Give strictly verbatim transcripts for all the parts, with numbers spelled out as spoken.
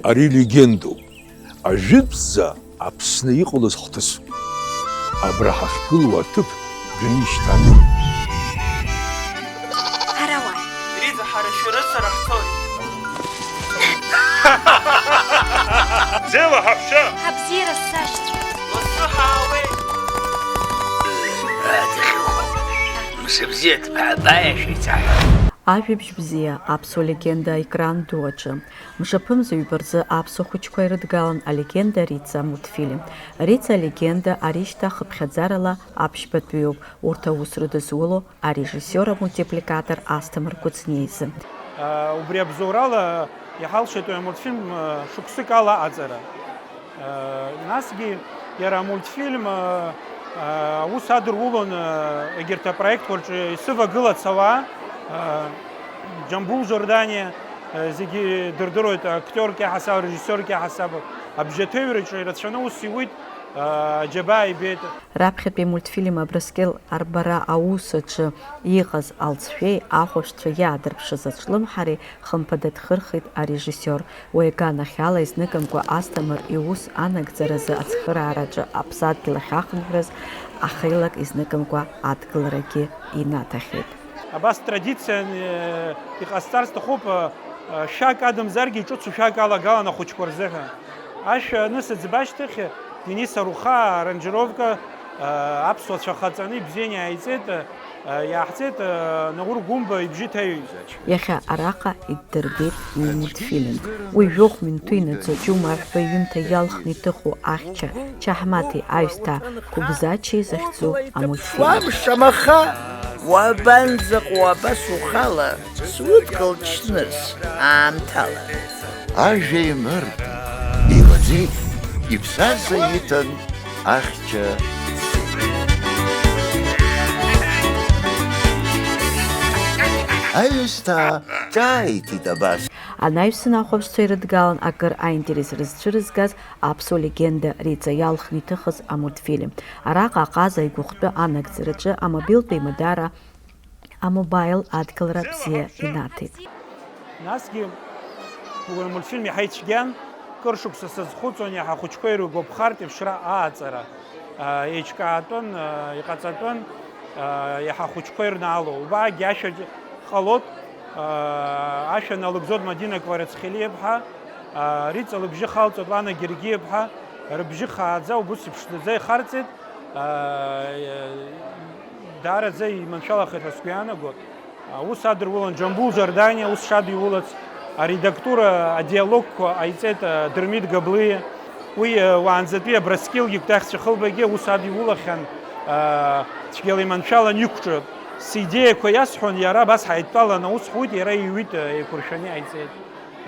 Ари легендоуп. Ажәытәӡа Аԥсны иҟалаз хҭысуп. Абра ҳахьгылоу аҭыԥ дәынишьҭан. Ҳара уааит. Риӡа, ҳара шәарыцара ҳцоит. Бзиала ҳаҳәшьа! Абзиара сашьцәа! Лассы ҳаауеит! Мшыбзиа ҭбаа баиа шәеицаҳәа! Ажәабжь бзиа, аԥсуа легенда аекран ду аҿы. Мшаԥымза ҩба рзы аԥсуа хәыҷқәа ирыдгалан алегенда Рица амультфильм. Рица алегенда аришьҭа хыԥхьаӡарала аԥшьбатәиуп, урҭ аус рыдызуло арежиссиор амультипликатор Асҭамыр Кәыҵниа изы. Убри абзоурала иҳалшеит уи амультфильм шықәсык ала аҟаҵара. Насгьы иара амультфильм аус адырулон егьырҭ апроектқәа рҿы исывагылац ауаа, Џьамбул Жорданиа, зегьы дырдыруеит, актиорк иаҳасаб, арежиссиорк иаҳасаб, абжьаҭыҩраҿы ирацәаны аус иуит, аџьабаа ибеит. Раԥхьатәи амультфильм Абрыскьыл арбара аус аҿы иҟаз алҵшәеи ахәаԥшцәа иаадырԥшыз аҿлымҳареи хымԥада дхырхит арежиссиор. Уи аганахьала изныкымкәа Асҭамыр иус анагӡаразы ацхыраараҿы аԥсадгьыл ахьахынҳәрыз ахеилак изныкымкәа адгыларагьы инаҭахьеит. Абас традициан, э, иҟасҵар сҭахуп, э, э, шәак адамзаргьы, иҿыцу шәак алагалан ахәыҷқәа рзыҳәан. Ашәа анысыӡба ашьҭахь, Денис Арухаа аранжировка, э, аԥсуа цәа хаҵаны ибзианы иааиҵеит, э, иааҳҵеит, э, Наур Гәымба ибжьы ҭаҩит. Иахьа араҟа иддырбеит уи мультфильм. Уи жәохә минуҭы инаӡо Џьума Аҳәба иҩымҭа иалхны иҭыху ахьча Чаҳмаҭи аҩсҭаа Қәыбзачеи захьӡу амультфильм. Уамшамаха, уабанӡаҟоу абас ухала, судкылт ҽныс аамҭала. Ажәа еимырдеит, илаӡеит, ибзаза иҭан ахьча. Аҩсҭаа ҿааиҭит абас. Анаҩсан ахәаԥшцәа ирыдгалан акыр аинтерес рызцәырызгаз аԥсуа легенда Риҵа иалхны иҭыхыз амультфильм. Араҟа аҟаза игәыхәтәы анагӡараҿы амобилтә еимадара амобаил адгылара бзиа инаҭеит. Насгьы уи амультфильм иаҳа ицәгьан, кыр шықәса сазхәыцуан, иаҳа ахәыҷқәа иргәаԥхартә еиԥшра ааҵара, а, еиҿкаатәын, а, иҟаҵатәын, а, иаҳа ахәыҷқәа ирнаало. Убаагьы ашәа ҟалоит, а, ашәа налыгӡоит Мадина Кварацхелиаԥҳа, а, Риҵа лыбжьы халҵоит Лана Гергиаԥҳа, рыбжьы хааӡа, убыс иԥшӡаӡа ихарҵеит, а, Даараӡа иманшәалахеит ҳәа сгәы иаанагоит. Аус адырулан Џьамбул Жорданиа, ус шадиулац аредактура, адиалогқәа ҟаиҵеит, а, Дырмит Габлиа. Уи, а, уаанӡатәи Абрыскьылгьы Кәтаӷь Цәахылбагьы аус адиулахьан, а, цәгьала иманшәалан иқәҿиоит. Сидеиақәа иасҳәон, иара абас ҳаидтәалан аус ҳуит, иара иҩит, а, еиқәыршәаны иҟаиҵеит.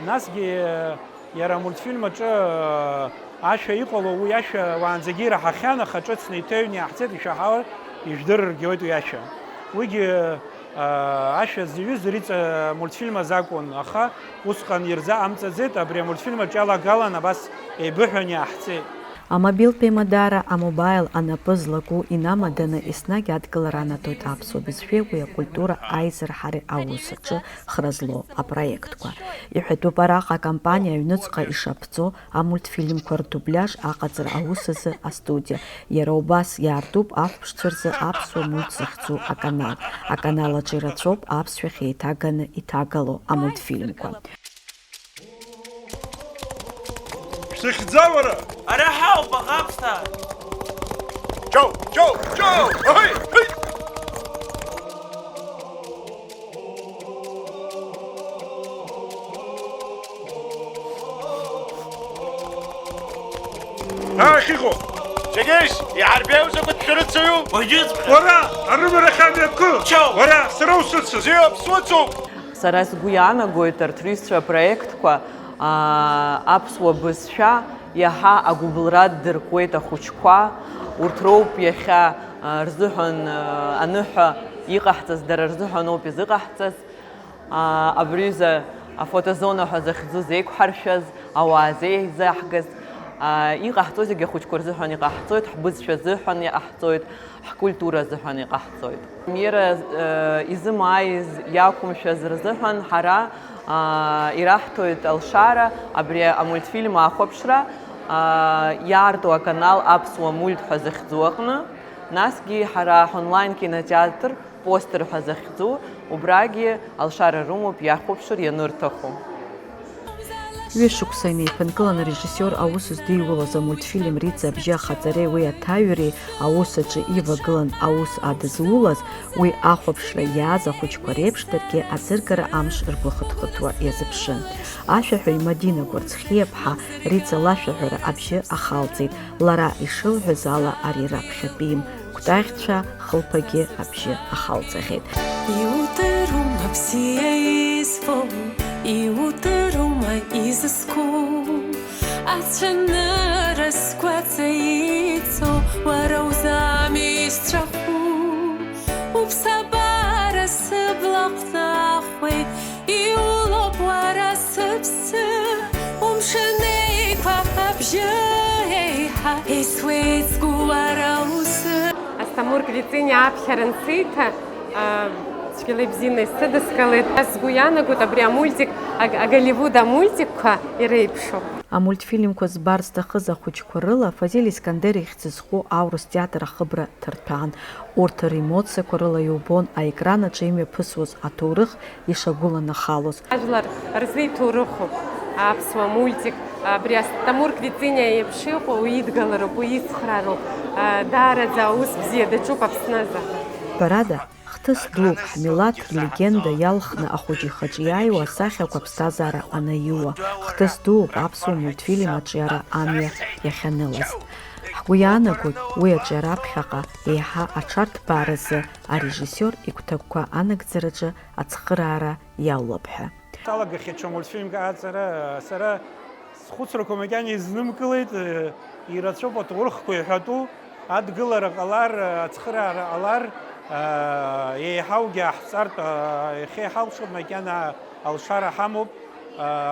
Насгьы, а, Иара амультфильм аҿы, э, ашәа иҟало, уи ашәа уаанӡагьы ираҳахьан, аха ҿыц неиҭаҩны иаҳҵеит, ишәаҳауа, ижәдырыргьы ауеит уи ашәа. Уигьы, э, ашәа зҩыз Риҵа мультфильм азы акәын, аха усҟан ирзаҟамҵаӡеит, абри амультфильм аҿы иалагалан абас еибыҳәан иаҳҵеит. Амобилтә еимадара, амобаил анапы злаку инамаданы еснагь адгылара анаҭоит аԥсуа бызшәеи уи акультура аизырҳареи аус аҿы хра злоу апроектқәа. Иҳәатәуп араҟа акомпаниа аҩныҵҟа ишаԥҵо, амультфильмқәа рдубляж аҟаҵара аус азы астудиа. Иара убас иаартуп ахәаԥшцәа рзы аԥсуа мульт захьӡу аканал. Аканал аҿы ирацәоуп аԥсшәахь еиҭаганы иҭагало амультфильмқәа. Шәсыхьӡа уара? Ара ҳауп, аӷа ԥсҭа! Џьоу, џьоу, џьоу! Аҳәи, ҳәи! Аахьихо! Џьегьишь, иҳарбеиоу закәытә шәарыцаҩу? Уаҩыҵәҟьа! Уара, арымарахь амҩаԥгы! Чоу! Уара, сара усыцын! Бзиоуп, суцуп! Сара сгәы иаанагоит арҭ рҩызцәа апроектқәа, аа, аԥсуа бызшәа иаҳа агәыбылра ддыркуеит ахәыҷқәа, урҭ роуп иахьа, аа, рзыҳәан, аа, аныҳәа иҟаҳҵаз, дара рзыҳәаноуп изыҟаҳҵаз. Аа, абри аҩыза афотозона ҳәа захьӡу зеиқәҳаршәаз, ауаа зеизаҳгаз, Иҟаҳҵо зегьы ахәыҷқәа рзыҳәан иҟаҳҵоит, ҳбызшәа азыҳәан иҟаҳҵоит, ҳкультура азыҳәан иҟаҳҵоит. Иара изымааиз, иақәымшәаз рзыҳәан ҳара ираҳҭоит алшара абри амультфильм ахәаԥшра, иаарту аканал Аԥсуа мульт ҳәа захьӡу аҟны. Насгьы ҳара ҳонлайн кинотеатр Постер ҳәа захьӡу, убрагьы алшара рымоуп иахәаԥшыр ианырҭаху. Ҩышықәса инеиԥынкылан арежиссиор аус здиулаз амультфильм Риҵа абжьы ахаҵареи уи аҭаҩреи аус аҿы ивагылан аус адызулаз, уи ахәаԥшра иааз ахәыҷқәа реиԥш даргьы аӡыргара амш ргәы хыҭхыҭуа иазыԥшын. Ашәаҳәаҩ Мадина Гәарцхиаԥҳа Риҵа лашәаҳәара абжьы ахалҵеит, лара ишылҳәаз ала ари раԥхьатәим. Кәтаӷьцәа хылԥагьы абжьы ахалҵахьеит. Иудырума бзиа избо, иудырума изызку? Ацәанырра сгәаҵа иҵо, уара узами исҵәаху? Уԥсабара сыбла хәнахуеит, Иулоуп уара сыԥсы, умшын еиқәа абжьы еиҳа, исуеит сгәы уара узы. Асҭамыр Квициниа аԥхьара ансеиҭа, а, цәгьала ибзианы исыдыскылеит. Сгәы иаанагоит абри амультик, а, аголливуд амультикқәа иреиԥшу. Амультфильмқәа збар зҭахыз ахәыҷқәа рыла Фазиль Искандер ихьӡ зху аурыс театр ахыбра ҭырҭәаан. Урҭ римоциақәа рыла иубон аекран аҿы имҩаԥысуаз аҭоурых ишагәыланахалоз. Ажәлар рзы иҭоурыхуп аԥсуа мультик. Абри Асҭамыр Квициниа еиԥш иҟоу уи идгылароуп, уи ицхраароуп. Даараӡа аус бзиа даҿуп Аԥсны азы. Ҳәарада, хҭыс дууп ҳмилаҭ рлегенда иалхны ахәыҷы ихаҿы иааиуа асахьақәа аԥсҭазаара анаиуа. Хҭыс дууп аԥсуа мультфильм аҿиара амҩа иахьанылаз. Ҳгәы иаанагоит, уи аҿиара аԥхьаҟа еиҳа аҽарҭбааразы арежиссиор игәҭакқәа анагӡараҿы ацхыраара иалоуп ҳәа. Салагахьеит ҽа мультфильмк аҵара, сара схәыцрақәа макьана изнымкылеит, ирацәоуп аҭоурыхқәа иҳәатәу, адгылара ҟалар, ацхыраара ҟалар, еиҳаугьы ааҳҵартә, иахьа иҳалшоит, макьана алшара ҳамоуп,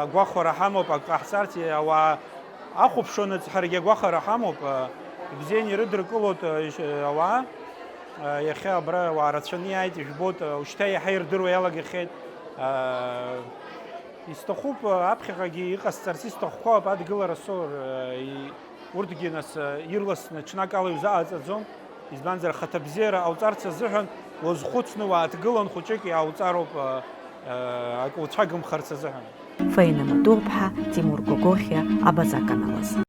агәахәара ҳамоуп, ак ҟаҳҵарц, ауаа ахәаԥшуанаҵ ҳаргьы агәахәара ҳамоуп, ибзианы ирыдыркылоит, иш-, ауаа, иахьа абра ауаа рацәаны иааит, ижәбоит, ушьҭа иаҳа ирдыруа иалагахьеит. Исҭахуп, аԥхьаҟагьы иҟасҵарц исҭахқәоуп, адгылара соур, и-, урҭгьы нас, ирласны ҽнакала иузаҟаҵаӡом, избанзар, ахаҭабзиара ҟауҵарц азыҳәан уазхәыцны уааҭгылан хәыҷык иаауҵароуп, акы уцәагымхарц азыҳәан. Фаина Матуаԥҳа, Тимур Гогохиа, Абаза канал азы.